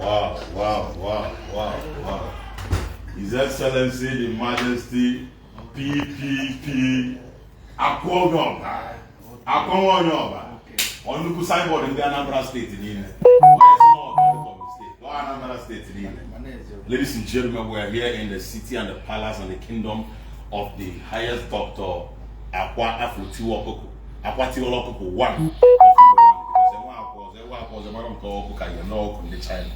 Wow. His Excellency, the Majesty, PPP, Akwogoba, Akwonyoba, nnukwu signboard ndị Anambra Steeti niile. Onye si na ọ ga-adịkọ steeti, ọ Anambra Steeti niile. Ladies and gentlemen, we are here in the city and the palace and the kingdom of the highest doctor, Akwa Afro Tiwa Okuku. Akwa Tiwa Okuku one of Igbo land. Because enwe akwa ọzọ, enwe akwa ọzọ, mara nke ọkụ ka ihe n'ọkụ ndị China.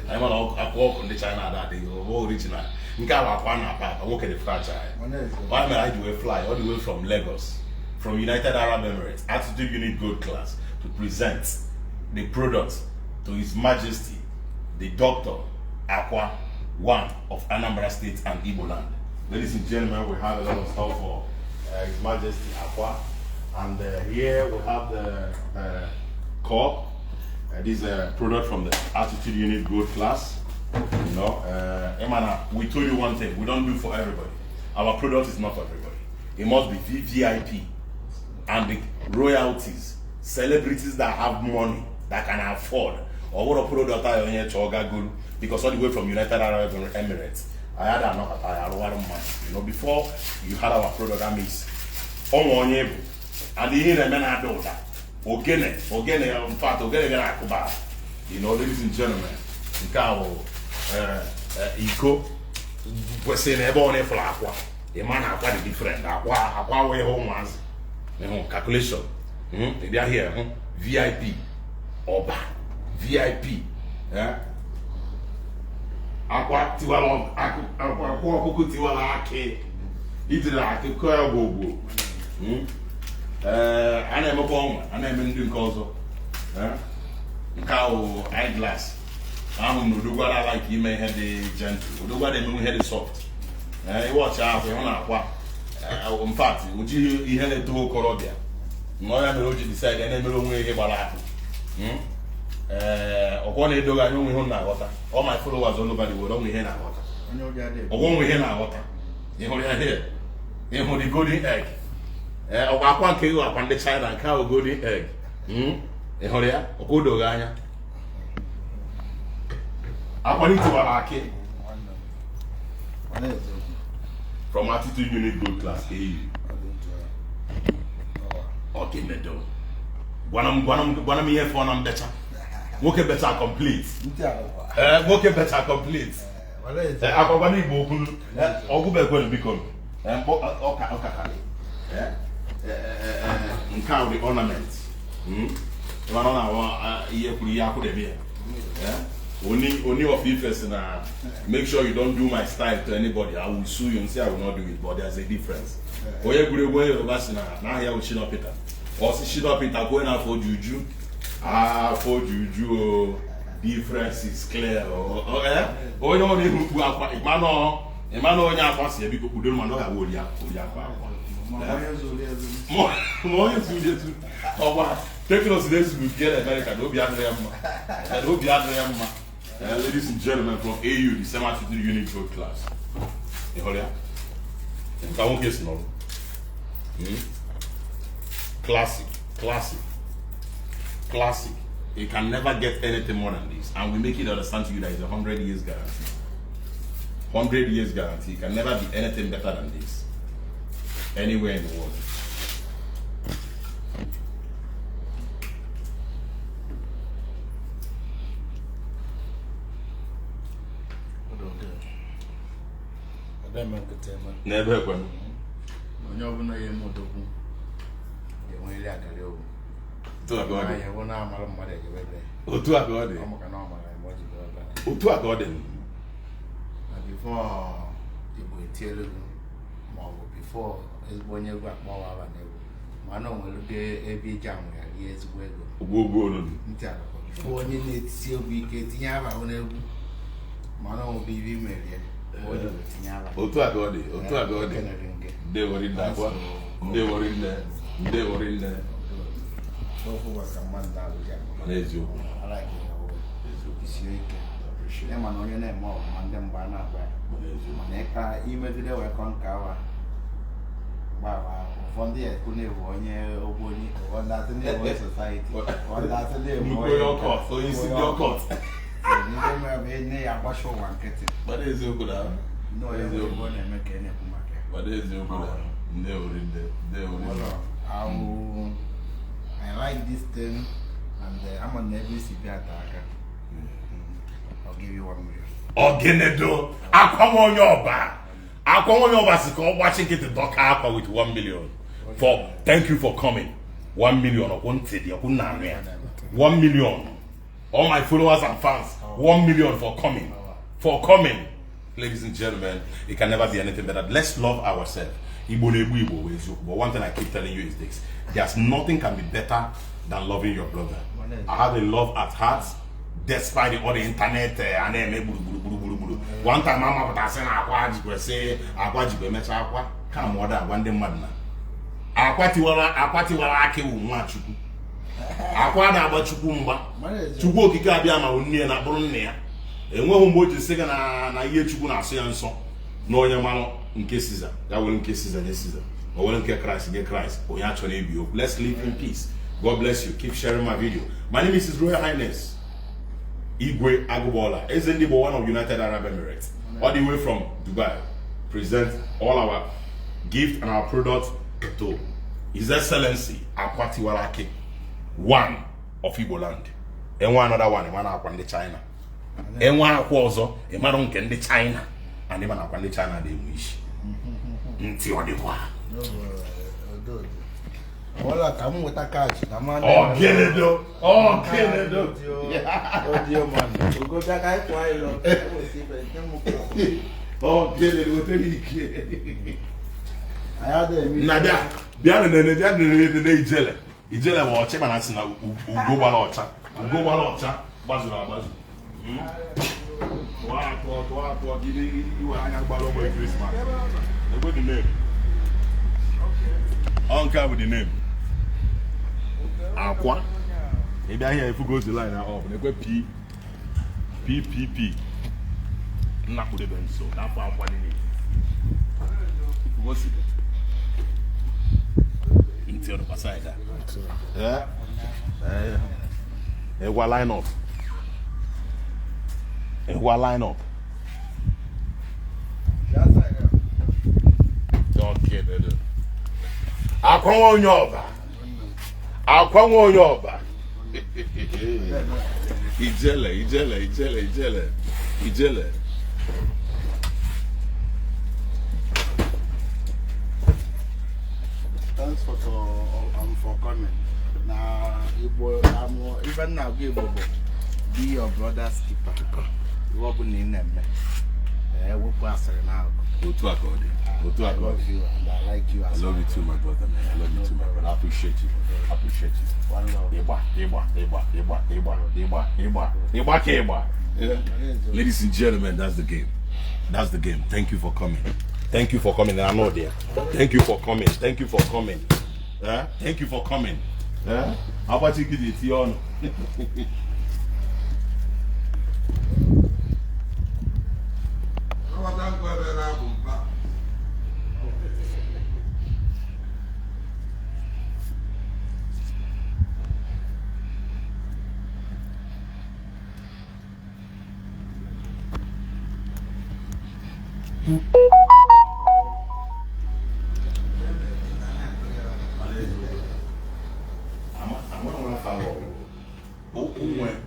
Anyị mara akwa ọkụ ndị China ada adịghị, ọ bụ original. Nke a bụ akwa na-akpa akpa, nwoke dị fragile. Why mere anyị ji wee fly all the way from Lagos, from United Arab Emirates, Attitude Unit Gold Class, to present the product to His Majesty, the Doctor Akwa, one of Anambra State and Igbo land. Ladies and gentlemen, we have a lot of stuff for His Majesty Akwa. And here we have the cup. This is a product from the Attitude Unit Gold Class. Emana, we told you one thing: we don't do for everybody. Our product is not for everybody. It must be VVIP and the royalties, celebrities that have money that can afford. Or what a product I onye chọọ gagolu because all the way from United Arab Emirates. I had a knock at I before you had our product, that means ọnwa onye bụ and ihe na-eme na-ada ụda ogene ogene, in fact, ogene ga na-akụba. Ladies and gentlemen, nke a bụ iko kwesịrị na ebe ọ na-efụrụ akwa, ịma na akwa dị different. Akwa akwa wee ihe ụmụazị ịhụ calculation. Ị bịa here hụ VIP ọba VIP, eh? Akwa tiwara akwa akwa ọkụkọ tiwara akị ijiri akụkọ ya gwogwo. Ee, a na-emekwa ọnwa a na-eme ndị nke ọzọ. Eh? Nke ahụ eyeglass ahụ na odogwara like ime ihe dị gentle, odogwara emenwe ihe dị soft. Ee, iwọchị ahụ ịhụ na akwa, in fact, o jighị ihe na-eto okorobịa na ọ ya mere o ji decide ya na-emere onwe ihe gbara akpụ. Ee, ọkwọ na-edoghị anya onwe ihe m na-aghọta. All my followers all over the world, onwe ihe na-aghọta ọgwọ, onwe ihe na-aghọta. Ị hụrụ ya here, ị hụrụ the golden egg. Ee, ọkwa akwa nke ịhụ akwa ndị China, nke ahụ golden egg. Ị hụrụ ya, ọkwa o doghị anya akwa ndị tiwara akị from Attitude Unit Gold Class AU. Ọgịnedo, gwana m, gwana m, gwana m ihe fọ na mbecha nwoke becha complete. Ee, nwoke becha complete. Ee, akwa gwana Igbo okwu. Ọgwụbekwenu, biko. Ee, mkpọ ọka ọka karị. Ee, ee, ee, nke a bụ the ornament. Mana ọ na-awa ihe kwuru ihe akwụdebe ya. Ee, Oni of Ife sị na make sure you don't do my style to anybody, I will sue you. Nsị I will not do it, but there's a difference. Onye egwuregwu onye Yoruba si na n'ahịa bụ Shina Peter. Ọ sị Shina Peter kwuo na afọ juju afọ juju o, difference is clear o. Eh? Onye ọ na-ehu mkpu akwa ịma na onye akwa si ebiko kpudo, mana ọ ga-abụ ori ori akwa akwa ma onye zuru ezu ọgwa teknos na-ezuru bie na America na obi adịrị ya mma, na obi adịrị ya mma. Ladies and gentlemen, from AU, the same Attitude Unit Gold Class. Ị hụrụ ya nka nwoke si nọrọ. Classic, classic, classic. You can never get anything more than this, and we make it understand to you that it's 100 years guarantee, 100 years guarantee. You can never be anything better than this anywhere in the world. N'ebe ekwenụ. Onye ọbụla ya eme odogwu ga-enwerịrị agarị ogwu. Otu a ka ọ dị. Anyị bụ na-amara mmadụ ejebe ebe. Otu a ka ọ dị. Ọ maka na ọ mara ebe ọ ji bịa ebe a. Otu a ka ọ dị. Na before Igbo etielu gị ma ọ bụ before ezigbo onye egwu akpọwa aba n'egwu, mana o nwere ụdị ebe iji anwụ ya rie ezigbo ego. Ogwogwo olulu. Ntị alakwa before onye na-etisi egwu ike tinye aba n'egwu, mana ọ bụ ibe imerie ma o ji wee tinye aba. Otu a ka ọ dị, otu a ka ọ dị. Ekelere m gị. Ndewo rinne akwa, ndewo rinne, ndewo rinne. Okwu maka mmadụ na-abụghị ama. Mana eziokwu. Alaghị ya ọwụ. Eziokwu. Isie ike. Ịma na onye na-eme ọfụma, ndị mgbe a na-agba ya. Mana eziokwu. Mana ịka imegide wee kọ nke awa gbawa, ụfọdụ ya ekwu na-ewu onye ogboni, ụfọdụ asị na-ewu onye society, ụfọdụ asị na-ewu Nnukwu onye ọkọt, onye isi ndị ọkọt. Ibe mere bụ nne ya agbacha ụwa nkịtị. Gbara eziokwu na. Nnọọ ya nwere ebe ọ na-eme ka ị na-ekwu maka ya. Gbara eziokwu na. Ndewo rinne. Ndewo rinne. Well, I like this thing, and I'm on every CP attack. I'll give you 1 million. Ogenedo akwa onye ọba. Akwa onye ọba si ka ọ gbachi nkịtị dọka akwa with 1 million. For thank you for coming. 1 million ọkwụ ntị dị ọkwụ nna anụ ya. 1 million. All my followers and fans, 1 million for coming. For coming. Ladies and gentlemen, it can never be anything better. Let's love ourselves. Igbo na-egbu Igbo wụ eziokwu. But one thing I keep telling you is this. There's nothing can be better than loving your brother. I have a love at heart, despite all the internet a na-eme gburugburu gburugburu. One time amapụta sị na akwa jikwe sị akwa jikwe mechaa akwa ka ma ọ da agwa ndị mmadụ na akwa tiwara akị wụ nwa Chukwu. Akwa na-agba Chukwu mgba. Chukwu okike abịa ma nne ya na bụrụ nna ya. Enweghị mgbe o ji sị gị na ihe Chukwu na-asụ ya nsọ na onye mmanụ nke Caesar ya were nke Caesar nye Caesar, o were nke Christ nye Christ. Onye achọrọ ibi okwu. Let's live in peace. God bless you. Keep sharing my video. My name is His Royal Highness Igwe Agụbọla, Eze Ndị Igbo, one of United Arab Emirates, all the way from Dubai. Present all our gift and our products to His Excellency Akwa Tiwara Aki, one of Igbo land. Enwe another one, ịma na akwa ndị China. Enwe akwa ọzọ, ịmarụ nke ndị China. And ịma na akwa ndị China na-enwe isi. Ntị ọ dịkwa. Wala ka m nweta cash na mmanụ. Ọgịnịdo, ọgịnịdo. Audio man. Ugo bịa ka anyị pụọ anyị lọ. Ọgịnịdo, wetere ike. Anyị adịghị eme. Na bịa bịa nene bịa nene nene ijele ijele bụ ọchị mana sị na ugo gbara ọcha, ugo gbara ọcha gbazuru agbazu. Tụọ atụọ tụọ atụọ gị iwe anya gbara ogbe Christmas. Egwe the name. Ọ nke a bụ the name. Akwa. Ị bịa here ifugo the line up na ekwe P P P P. Nna kpụdebe nso n'afọ akwa niile. Ifugo si ntị ọdụkwa side a. Yeah. Ịgwa line up. Ịgwa line up. Okay, baby. Akwa nwa onye ọba. Akwa nwa onye ọba. Ijele, ijele, ijele, ijele. Ijele. Thanks for coming. Na Igbo amụ ife nna agwa Igbo bụ be your brother's keeper. Iwe ọbụla ị na-eme. Ee, wepụ asịrị n'akụkụ. Otu a ka ọ dị. Otu a I ka ọ love dị. you and I like you I as love well. you too, my brother, man. I love you too, my brother. I appreciate you. I appreciate you. One love. Ịgba, ịgba, ịgba, ịgba, ịgba, ịgba, ịgba, ịgba ka ịgba. Yeah. Ladies and gentlemen, that's the game. That's the game. Thank you for coming. Thank you for coming. I know there. Thank you for coming. Thank you for coming. Yeah? Thank you for coming. Yeah? How about you get it on? Nghọta nkwa ebe na-abụ mpa.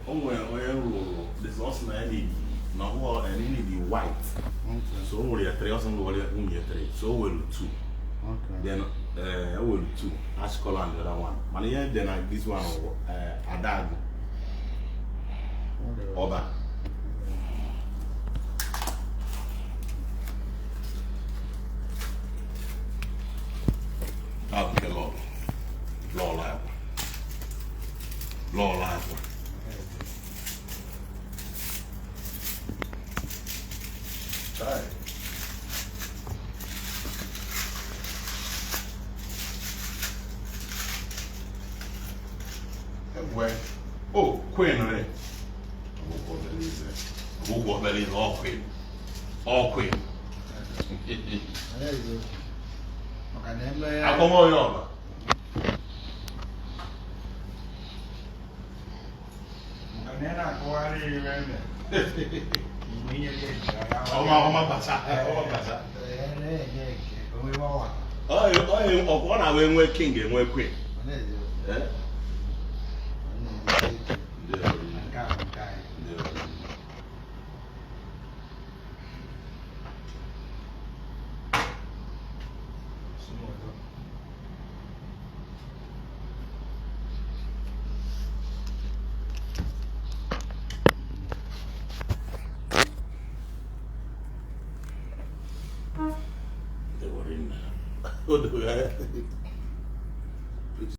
Onwe onye rụrụ this also na need na ọ need white. So o nwere ya three, ọsọ nwere nwunye three. So o nwere two. Then o nwere two ash color and the other one. Mana ihe dị na this one bụ Adagụ Ọba. Ahụ nke lọlọ. Lọlọ akwa. Lọlọ akwa. Chai. Egwe. Oh, queen re. Ọgwụgwọ obere ize. Ọgwụgwọ obere ize, ọ queen. Ọ queen. Maka na eme Akwa nwa onye ọba. Maka na ị na-akọgharị ihe eme. Ọma ọma bata, ọma bata. Ọ na-abụ enwe king, enwe queen. Eh? Ndewo. Ndewo. Ndewo rinne. O dogo ya.